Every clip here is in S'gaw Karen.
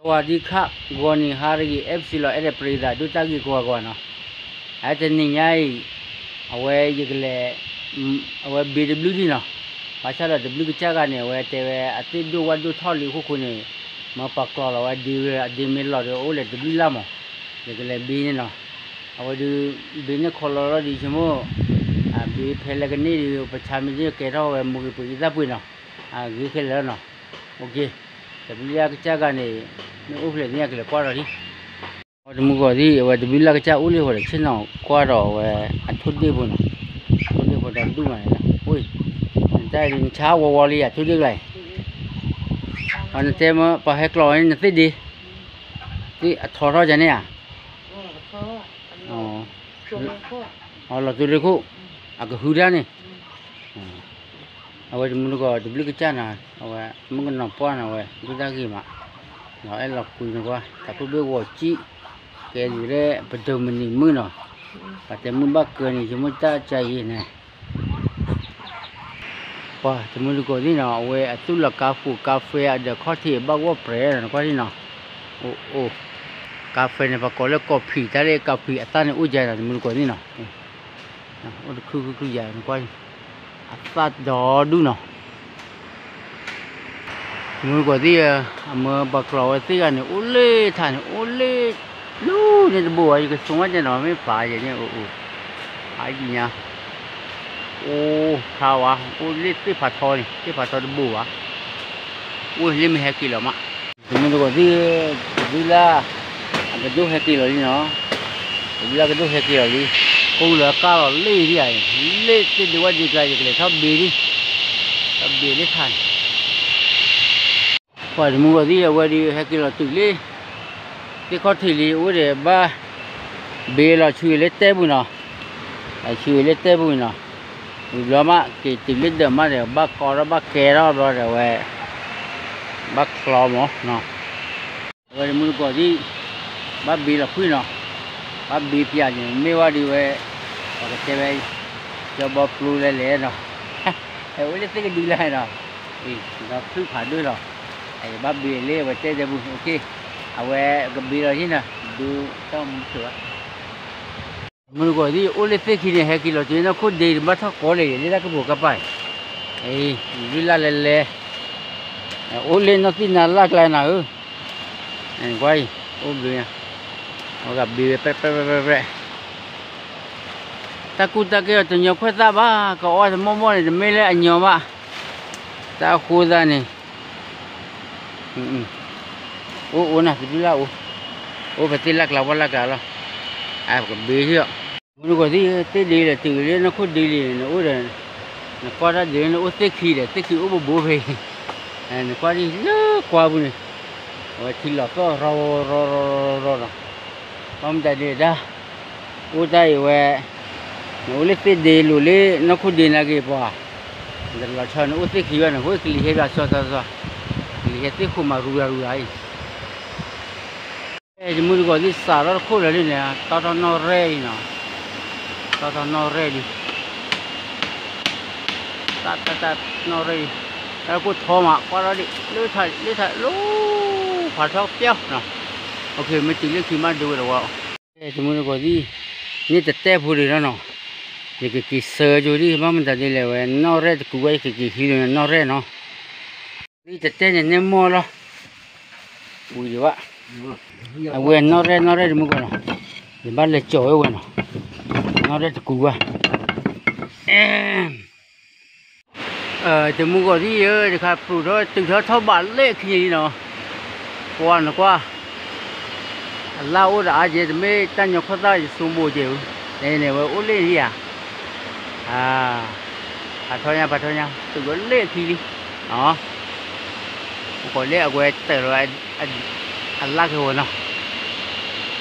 ကွၢ်ဒံခါ ဂီၤနံၤဟါတဂ့ၤ F C လီၤ အဲၣ်ဒိးပရံသးဒိၣ်တၢ်ဂ့ၢ်ကွၢ်ကွၢ်နီၤ, အတနံၤညါအံၤ အဝဲယကလဲၤ အဝဲဘ့တဘျုးဒံနီၤ, ဘၣ်ဆၣ်ဒီးတဘျုးကစၢ်ဂၤန့ၣ် အဝဲတဲဝဲအသ့ၣ်ဒိၣ်ဝၣ်ဒိၣ်ထီၣ်လံအဃိဃိန့ၣ် မၤပာ်ကျီၤလီၤဝဲဒ့ဝဲ အဒ့မ့ၢ်လီၤဒီးအိၣ်လဲၤတဘျုးလၢ်မး, ယကလဲၤဘ့န့ၣ်နီၤ, အဝဲဒုး ဘ့န့ၣ်ခီလီၤလီၤဒ်ဆိကမိၣ် အဘ့ဖဲလဲၣ်ကန့ၢ်ဒီး ပဆါမ့ၢ်ကဲထီၣ်ဝဲမူဂ့ၤပှ့ၤအံသၣ်ပှ့ၤနီၤ, အဂ့ၤခဲလၢာ်နီၤ, အိၣ်က့ၤ, တဘျုးလၢ်ကစၢ်ဂၤန့ၣ် မ့ၢ်အိၣ်ဖျဲၣ်န့ၣ် ယကလဲၤကွၢ်ဒီးလံ အဝဲတမူတကိးသ့ၣ် အဝဲတဘျုးလၢ်ကစၢ်အိၣ်လၢဟိဒီး ဆ့ၣ်နီၤကွၢ်ဒီးအဝဲအထိၣ်ဒ့ၣ်ဖိနီၤ, ထိၣ်ဒ့ၣ်ဖိဒီးဒူၣ်မးန့ၣ်လီၤ, နတၢ်အံၤဒုးနဆါဝီဝီလံဧါ ထိၣ်ဒ့ၣ်ကျါအံၤ, အနတဲမ့ၢ်ပှၤဟဲကျီၤဝဲန့ၣ် နသ့ၣ်ဒ့ သ့ၣ်အထီထီၣ်ကန့ၣ်ဧါ, အလီၤတူာ်လၢခိၣ်, အကဟုတၢ်န့ၣ် အဝဲတမူတကိးတဘျုးကစၢ်နီၤ, အဝဲမုၣ်ကနီၤပှၢ်နီၤ အဝဲဒိၣ်တၢ်ဂ့ၤမး, ဒီးအဲၣ်လီၤကွံနကွၢ် တၢ်ခိၣ်ဘ့ၣ်ဂီၤကံၣ်, ကဲဒုးလၢပဒိးမုၢ်နံၤမုၣ်နီၤ, ပှၤတဲမုၢ်ဘၣ်ကၢန့ၣ် ယမိၢ်တၢ်ကါယံၤန့ၣ် ပှၤတမူတကိးသ့ၣ်နီၤ အဝဲအသူၣ်လီၤကါဖှိၣ် ကါဖဲအဒၢးခီၣ်ထံးဘၣ်ဂီၢ်ပြဲၤနီၤ နကွၢ်သ့ၣ်နီၤ, အိၣ်အိၣ်, ကါဖဲန့ၣ် ပှၤကိးလၢကီၢ်ဖံး တၢ်လၢကါဖံးအသၣ်န့ၣ်အိၣ်ကဲနီၤ တမူတကိးသ့ၣ်နီၤ အိၣ်တခုခုခုယၤနကွၢ်, အသၣ်ဒီဒူၣ်နီၤ, တမူတကိးသ့ၣ်ဧၢ, အမၢပှၤကျီၤဝဲသ့ၣ်ဂၤန့ၣ် အိၣ်လၢထးန့ၣ် အိၣ်လၢ လူန့ၣ်တဘိဝဲ ယကဆိကမိၣ်ကဲနီၤ မ့ၢ်ဖးယဲန့ၣ် အိၣ်အိၣ်, ဖးယံာ်ညါ, အိၣ်ဖးဝဲ အိၣ်လၢသ့ၣ်ဖးထီန့ၣ် သ့ၣ်ဖးထီတဘိဘၣ်, အိၣ်လၢမ့ၢ်ဟဲက့ၤလီၤမး တမူတကိးသ့ၣ် တဘျုးလၢ် အကဒိၣ်ဟဲက့ၤလီၤလံနီၤ, တဘျုးလၢ်ကဒိၣ်ဟဲက့ၤလီၤလံ, ကိးလၢကၢ်လီၤလ့ၣ်ဒံးဧါ, လ့ၣ်သ့ၣ်ဒ့ဝဲဒ့ကျါ ယကလဲၤထီၣ်ဘ့ဒံး, ထီၣ်ဘ့လၢထးန့ၣ်, ပှၤတမူတကိးသ့ၣ် အဝဲဒုးဟဲက့ၤလီၤတုၤလၢ သ့ၣ်ခီၣ်ထံးလံ အိၣ်ဒီးဘၣ် ဘ့လီၤဆူလၢတဲပူၤနီၤ, ဆူလၢတဲပူၤနီၤ, ဝံၤဘျီမး က့ၤတုၤလၢဒၢးမးဒီး ဘၣ်ကီထီၣ်ဘၣ်ကဲထီၣ်ဘျီဒီးဝဲ ဘၣ်ချီမးနီၤ, အဝဲတမူတကိးသ့ၣ် ဘၣ်ဘ့လီၤဖှံနီၤ, ဘၣ်ဘ့ပျးန့ၣ် မ့ၢ်ဝဲဒုးဝဲ ပှၤကတဲဝဲ ကၠီဘီပျိလဲၤလဲၤနီၤ, အိၣ်လၢသ့ၣ်ကဒုလၢ်နီၤ, ဒီးဖုၣ်ဖးဒိၣ်လီၤ, ဘၣ်ဘ့လၢအဝဲတဲတဲပူၤ အဝဲကဘ့လီၤဟံၣ်နီၤ ဒိတၢ်မူဆိးဘၣ် မုၢ်တကိးသ့ၣ် အိၣ်လၢသ့ၣ်ခံန့ၣ် ဟဲက့ၤလီၤတုၤနီၢ်ခိၣ်ဒ့ ဘၣ်ထီၣ်ကိးလဲၣ် လၢတၢ်ကပိာ်ကပၤ, အံၤ လွံၢ်လၢ်လဲၤလဲၤ, အိၣ်လၢနီၢ်သံၣ်နါလၢ်ကျါနၤဧၢ, ကွၢ်အံၤ အိၣ်ဘျုးညါ, အဝဲကဘ့ဝဲပြဲးပြဲးပြဲးပြဲး, တၢ်ကူတၢ်ကဲအီၤတညီခွဲးသၣ်ဘၣ်, ကအီၣ်တမီၢ်မီၢ်န့ၣ် တမ့ၢ်လၢအညီဘၣ်, တၢ်အဃိသတးန့ၣ် အိၣ်အိၣ်နၤ တဘျုးလၢ်အိၣ်, အိၣ်ပသ့ၣ်လၢ်ကျါဝဲလၢ်ကျါလီၤ, အကဘ့ဟံၣ်အီၤ, မုၢ်တကိးသ့ၣ် သ့ၣ်ဒ့လၢတုၤလၢနီၢ်ခိၣ်ဒ့လံ နအိၣ်ဒီး နကွၢ်တၢ်ဒ့ နအိၣ်သ့ၣ်ခံဒီး သ့ၣ်ခံအိၣ်ဘိဘိဖဲအံၤ, နကွၢ်ဒ်လၢကွၢ်ပူၤန့ၣ်, အဝဲထံလီၤသီၣ်ရီရီရီရီနီၤ, ဘၣ်မတၤဒ့ဒၣ် အိၣ်တၢ်အံၤဝဲ, နအိၣ်လၢသ့ၣ်ဒ့လိၤလၢနီၢ်ခိၣ်ဒ့နာ်က့ၤပှၤ, နတလီၤဆီ နအိၣ်သ့ၣ်ခံဘၣ် နအိၣ်ကလံၤဟဲဘၣ်စီစီစီ, ကလံၤဟဲသ့ၣ်ဃိမးရူရၤရူရၤအံၤ, ယမုၢ်တကိးသ့ၣ်စးထီၣ်တခိၣ်လၢာ်လံန့ၣ် တီထီၣ်နီၣ်ရဲၣ်လံနီၤ, တီထီၣ်နီၣ်ရဲၣ်လံ, တၢ်တၢ်တၢ်နီၣ်ရဲၣ်လံ, တၢ်ကိၢ်ထီမး ကွၢ်ထီၣ်ဒံး လၢထးလၢထးလီၤ, ဖးထီၣ်ပျီနီၤ, မ့ၢ်တုၤလၢခံမးဒိဝဲတဝီ တမုၢ်တကိးသ့ၣ်, န့ၣ်တတဲဖိဒံးလီၤနီၤ, ယကက့ၤဆၢကၠိဒံး ဘၣ်မတၤဒ်လဲၣ်ဝဲ နီၣ်ရဲၣ်တကူဝဲ ယကက့ၤဟံးလီၤနီၣ်ရဲၣ်နီၤ, ဒ်တတဲန့ၣ်န့ၣ်မီၢ်လီၤ, ဝံၤဒံးဘၣ်, အဝဲနီၣ်ရဲၣ်နီၣ်ရဲၣ်တမုၢ်တကိးနီၤ, ယဘၣ်လဲၤကၠီၤဝဲဝဲနီၤ, နီၣ်ရဲၣ်တကူဝဲ တမုၢ်တကိးသ့ၣ်ဧၢ, တခါပျိးထီၣ်တုၤထီၣ်ထီၣ်ဘးလဲၣ်ခံန့ၣ်လံနီၤ, ကွၢ်နကွၢ်, အလၢ်အိၣ်ဒီးအါကဲ တမ့ၢ်တၢ်ညီခီၣ်သၣ်ယဆိကမိၣ်ကဲဧၢ, န့ၣ်ဝဲအိၣ်လၢန့ၣ်ဧါ, ဖးထီညါ ဖးထီညါ တုၤဝဲလဲၣ်အခံလံ, ပကိးလၢအဝဲတၢၢ်လီၤ အလၢ်ကဲဝဲနီၤ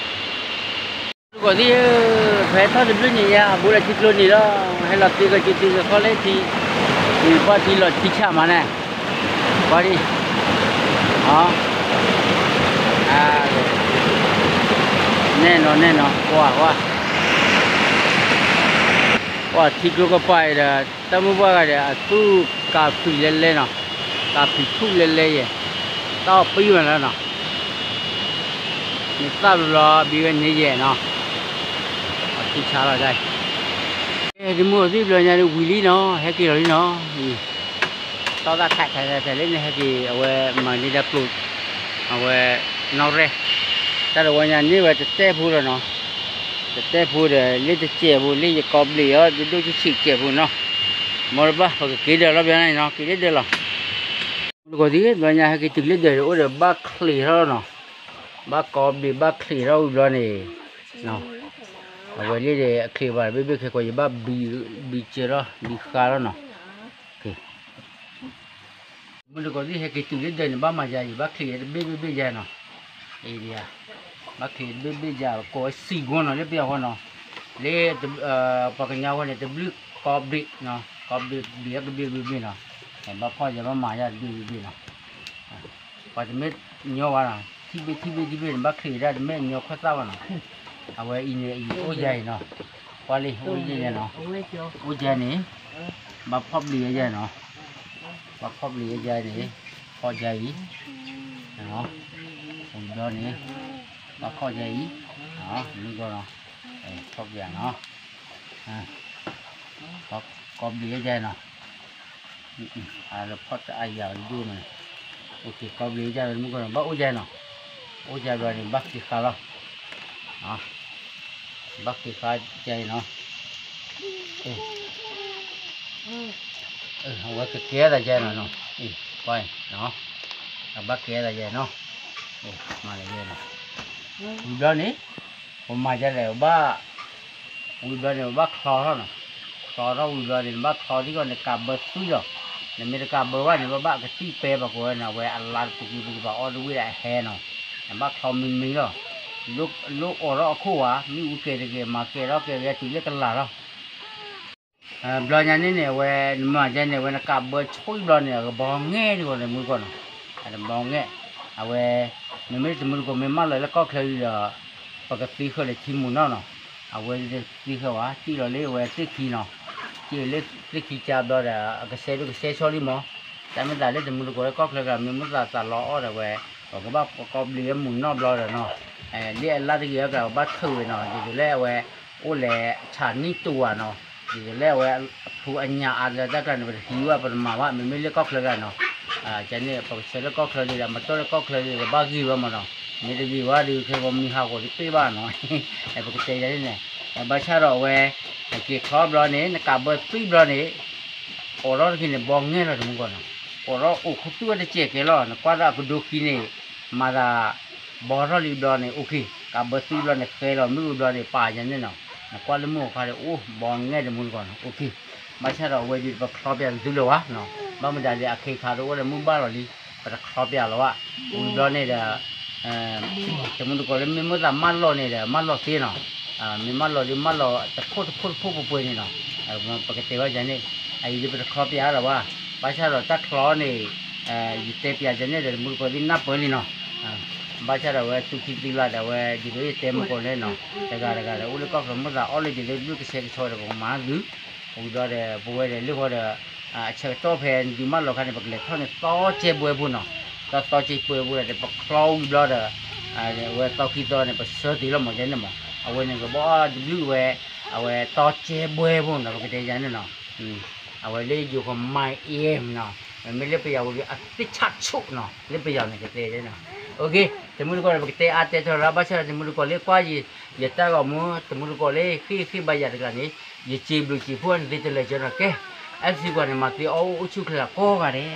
တကိးသ့ၣ်ဧၢ, ဖဲထီၣ်တဘျုးနံၤညါ အဘူးလီၤထံကျိန့ၣ်လီၤ, ဟဲလီၤသ့ကၠူသ့ကခီလၢထံ, နကွၢ်ထံလီၤထံဆးမးန့ၣ်, ကွၢ်ဒံး, နဲၣ်နီၤနဲၣ်နီၤ ကွၢ်ကွၢ်, ကွၢ်ထံကျိကပၤအံၤဒီး တၢ်မုၢ်ပှၢ်ဂၤဒီး အသူၣ်ကးဖံးလဲလဲနီၤ, ကးဖံးထူၣ်လဲလဲယဲၢ်, တၢ်အီၣ်ပံၢ်ဝဲလီၤနီၤ. နသၣ်ဘျီဘျီ ဘံဝဲန့ၣ်ယဲၢ်နီၤ, အထံဆါလီၤဒၣ်, တမုၢ်အသံဘျီညါဒ်ဝံၤလံနီၤ, ဟဲက့ၤလီၤလံနီၤ, တီၢ်သၣ်ခးထဲထဲထဲလၢန့ၣ်ဟဲက့ၤ အဝဲမၤန့ၢ်ဒၣ်ပျိ, အဝဲ နီၣ်ရဲၣ်, တၢ်တဝီညါန့ၢ်ဝဲတတဲဖိလီၤနီၤ, တတဲဖိဒီး လၢတစဲးဖိ လၢယကိးဘျံးအီၤ ဒိၣ်ဒိၣ်ဆံးဆံးစဲးဖိနီၤ, မ်တဘၣ် ပကက့ၤဒၢးလီၤဘျီန့ၣ်နီၤ, က့ၤလၢဒၢးလီၤ. မုၢ်တကိးသံ ဘျီညါဟဲက့ၤတုၤလၢဒၢးဒီး အိၣ်ဒီးဘၣ်ချံးထီၣ်နီၤ, ဘၣ်ကိးဘျံးဘၣ်ချံးထီၣ်ဝံၤဘျီန့ၣ်, အဝဲလၢဒီးအချံးဘၣ်ဘ့ၣ်ဘ့ၣ်ခဲကိး ယဘၣ်ဘံစၢၤထီၣ် ဘံဃါထီၣ်နီၤ. မုၢ်တကိးသံ ဟဲက့ၤတုၤလၢဒၢးန့ၣ် ဘၣ်မၤယၤအံၤ ဘၣ်ချံးတဘ့ၣ်ဘ့ၣ်ဘ့ၣ်ယၤနီၤ, အံၤဒံးဧါ, ဘၣ်ချံးတဘ့ၣ်ဘ့ၣ်ယၤ ကိးဝဲစံးဂီၢ်နီၤ လၢပယီၤဃီနီၤ, လၢ ပှၤကညီဃီန့ၣ် တဘျုးကိးဘျံးနီၤ, ကိးဘျံး ဘျံးအကဘျံးဘျံးဘျံးနီၤ, ဘၣ်ဖီၣ်ယၤ ဘၣ်မၤယၤတဘ့ၣ်ဘ့ၣ်ဘ့ၣ်နီၤ, ပှၤတမ့ၢ်ညီဘၣ်နီၤ, ထံၣ်ဘ့ၣ်ထံၣ်ဘ့ၣ်ထံၣ်ဘ့ၣ်န့ၣ် ဘၣ်ချံးဒၣ် တမ့ၢ်ညီခွဲးသၣ်ဘၣ်နီၤ, အဝဲအံၤန့ၣ် အံၤအိၣ်ယၤအံၤနီၤ, ကွၢ်လံ အိၣ်ယၤနီၤ, အိၣ်ယၤန့ၣ် ဘၣ်ဖီၣ်ဘျံးယၤနီၤ, ဘၣ်ဖီၣ်ဘျံးယၤန့ၣ်, ဖီၣ်ယၤအံၤ, ဝံၤဘျီန့ၣ်, ဘၣ်ဖီၣ်ယၤအံၤ, မုၢ်ဂီၢ်နီၤ, ဖီၣ်ဘျံးနီၤ, ကိးဘျံးယၤနီၤ, အလၢဖီၣ်တအါယၤဒိၣ်မး, အိၣ်က့ၤ ကိးဘျံးယၤလၢမုၢ်ဂီၢ်နီၤ ဘၣ်အိၣ်ယၤနီၤ, အိၣ်ယၤဘျီန့ၣ် ဘၣ်က့ၤဃါလီၤ, ဘၣ်က့ၤဃါယၤအံၤနီၤ, အဝဲကကဲသးယၤနီၤ, ကွၢ်အံၤ, အဘၣ်ကဲသးယၤနီၤ, မၤလၢယၤနီၤ, ဝံၤဘျီန့ၣ်, ပမၤယၤလဲၣ် ပဘၣ် ဝံၤဘျီန့ၣ် ပဘၣ်ချီထီၣ်နီၤ, ချီထီၣ်ဝံၤဘျီန့ၣ် နဘၣ်ချီထီၣ်ထံကီၢ်န့ၣ် ကးဘၢသွံလီၤ, နမ့ၢ်တကးဘၢဘၣ်န့ၣ် ပဘၣ်ကသံၣ်ပဲပှၤကိးဝဲန့ၣ် အဝဲအလါတပူၤကွံာ်ပူၤကွံာ် ပှၤအီၣ်တဝံၣ်ဒီးအဟဲနီၤ, နဘၣ်ချီမံၤမံၤလီၤ, လိၣ်အိးထီၣ်အခိၣ်ဝါ မ့ၣ်အူကဲၤတဂ့ၤ မၤကဲၤထီၣ်ကဲၤဂဲၤတုၤလၢကလၤလီၤ. ဘျီညါန့ၣ်န့ၣ် အဝဲနမၤယဲန့ၣ် အဝဲနကးဘၢဆှံဘျီန့ၣ် အကဘီငဲၢ်တဂီၢ်န့ၣ် မုၢ်တကိးနီၤ, အတဘီငဲၢ်, အဝဲ မ့မ့ၢ်တမုၢ်တကိးမ့ၢ်မၢလီၤလၢကီၢ်ချၢဒီး ပကသံဃၢၤလၢထံမူနီၤနီၤ, အဝဲသံဃၢၤဝဲ တံၢ်လီၤလၢအဝဲသ့ၣ်ခံနီၤ, တံၢ်လၢသ့ၣ်ခံကါဘျီဒီး အကဆှဲဒိၣ်ကဆှဲဆီလံမး, တၢ်မ့ၢ်သးလၢတမုၢ်တကိးလၢကီၢ်ချၢကမ့ၢ်မ့ၢ်သးသးလီအီၣ်ဒီးဝဲ ပကဘၣ်ကိးဘျံးဝဲမုၢ်နီၢ်ဘျီဒီးနီၤ, လၢအလါတဂ့ၤအကျါ ပဘၣ်ထုးဝဲနီၤ, ဒ်သိးလၢအဝဲ အိၣ်လဲၤဆးနံၣ်တူာ်ဧါနီၤ, ဒ်သိးလၢအဝဲ အဖုအညၣ်အါလၢတၢ်ကျါန့ၣ် ပတဟံးဘၣ် ပတမၤဘၣ် မ့မ့ၢ်လၢကီၢ်ချၢကနီၤ, ကန့ၣ် ပကဆှၢလၢကီၢ်ချၢဒ်ဒီး မတီၢ်လၢကီၢ်ချၢဒ်ဒီး ကဘၣ်ဂံၢ်ဝဲမးနီၤ, မ့ၢ်တဂံၢ်ဝဲဒီး ခဲကီမံဟးဂီၤဒ်ပ့ၢ်ဘၣ်နီၤ, ပကတဲယၤန့ၣ်န့ၣ်, ဘၣ်ဆၣ်ဒီးအဝဲ က့ၤချီဘျီန့ၣ် နကးဘၢသွံဘျီန့ၣ် အိးထီၣ်တခီန့ၣ် ဘီငဲၢ်လီၤတမုၢ်တကိးနီၤ, အိးထီၣ်အိၣ်ခူသူၣ်ဝဲတစဲးကဲလီၤ, နကွၢ်ဒီးအကဒိခံန့ၣ် မၤသး ဘီထီၣ်လံဘျီန့ၣ် အိၣ်ခ့, ကးဘၢသွံဘျီန့ၣ် ဃဲလီၤမုၢ်အူဘျီန့ၣ် ပာ်ယၤန့ၣ်နီၤ, နကွၢ်လၢမုၢ်အခါဒီး အိၣ်ဘီငဲၢ်တမုၢ်တကိးနီၤ, အိၣ်ခ့, ဘၣ်ဆၣ်ဒီးအဝဲဒ်ပချီပယၤတသုလၢၤဝဲနီၤ, ဘၣ်မတၤလၢအခ့ခါတအိၣ်လၢမုၢ်ဘၣ်လီၤလံ, ပတချီပယၤလီၤဘၣ်, ဝံၤဘျီန့ၣ်ဒီး တမုၢ်တကိးလၢမ့ၢ်မိၣ်သးမၢလီၤန့ၣ်ဒီး မၢလီၤသ့နီၤ, မ့ၢ်မၢလီၤဒီးမၢလီၤတခိၣ်တခိၣ်တဖိပှဲၤပှဲၤန့ၣ်နီၤ, ပကတဲဝဲယၤန့ၣ်, အအံၤဒ်ပတချီပယၤလီၤဘၣ်, ဘၣ်ဆၣ်ဒီးတၢ်ချီန့ၣ် ယတဲပျးယၤန့ၣ်ဒီး တမုၢ်တကိးသ့ၣ်နၢ်ပၢၢ်လံနီၤ, ဘၣ်ဆၣ်ဒီးအဝဲသူၣ်ခံသံလၢ်ဒီး အဝဲဒ်သိးယတဲမုၢ်ကိးလဲၣ်နီၤ, တဂၤတဂၤဒီး အိၣ်လၢကီၢ်ချၢမိၣ်သးအီၣ်လၢဒ်သိးဘျုးကဆှဲကဆှီဒီး ပကမၤသု, ဝံၤဘျီဒီး ပဝဲဒီးလၢဃီဒီး အဆၢကတီၢ်ဖဲနသုမၢလီၤခါန့ၣ် ပကလဲၤထီၣ်န့ၣ် သီကဲဘှဲဖိနီၤ, တၢ်သီကဲဘှဲဖိဒီး ပချီဝံၤဘျီဒီး အဝဲသီခံသီန့ၣ် ပဆၢသ့လီၤမး ယဲန့ၣ်မး, အဝဲန့ၣ်ကဘီတဘျုးဝဲ အဝဲသီကဲဘှဲဖိနီၤ ပကတဲယၤန့ၣ်နီၤ, အဝဲလၢယိၤကမၤအ့နီၤ, မ့မ့ၢ်လၢပယီၤဝံၤဒီး အသ့ၣ်ဆၣ်ဆိၣ်နီၤ လၢပယီၤန့ၣ်ကတဲယဲန့ၣ်နီၤ, တမုၢ်တကိးဒီး ပကတဲအါတဲထီၣ်ရၣ် ဘၣ်ဆၣ်ဒီးတမုၢ်တကိးလၢကွၢ်ယ ယတၢ်ဂီၤမူ တမုၢ်တကိးလၢဃ့ၢ်ဃ့ၢ်ဘါယၤတကျါန့ၣ် ယစံးဘျုးစံးဖှိၣ်နသုတလၢာ်ကၠီနီၤ, ကဲ အဲၣ်စံကွၢ်န့ၣ် မၤသ့အီၣ်အိၣ်ဆူၣ်ချ့ကိးဂၤဒဲး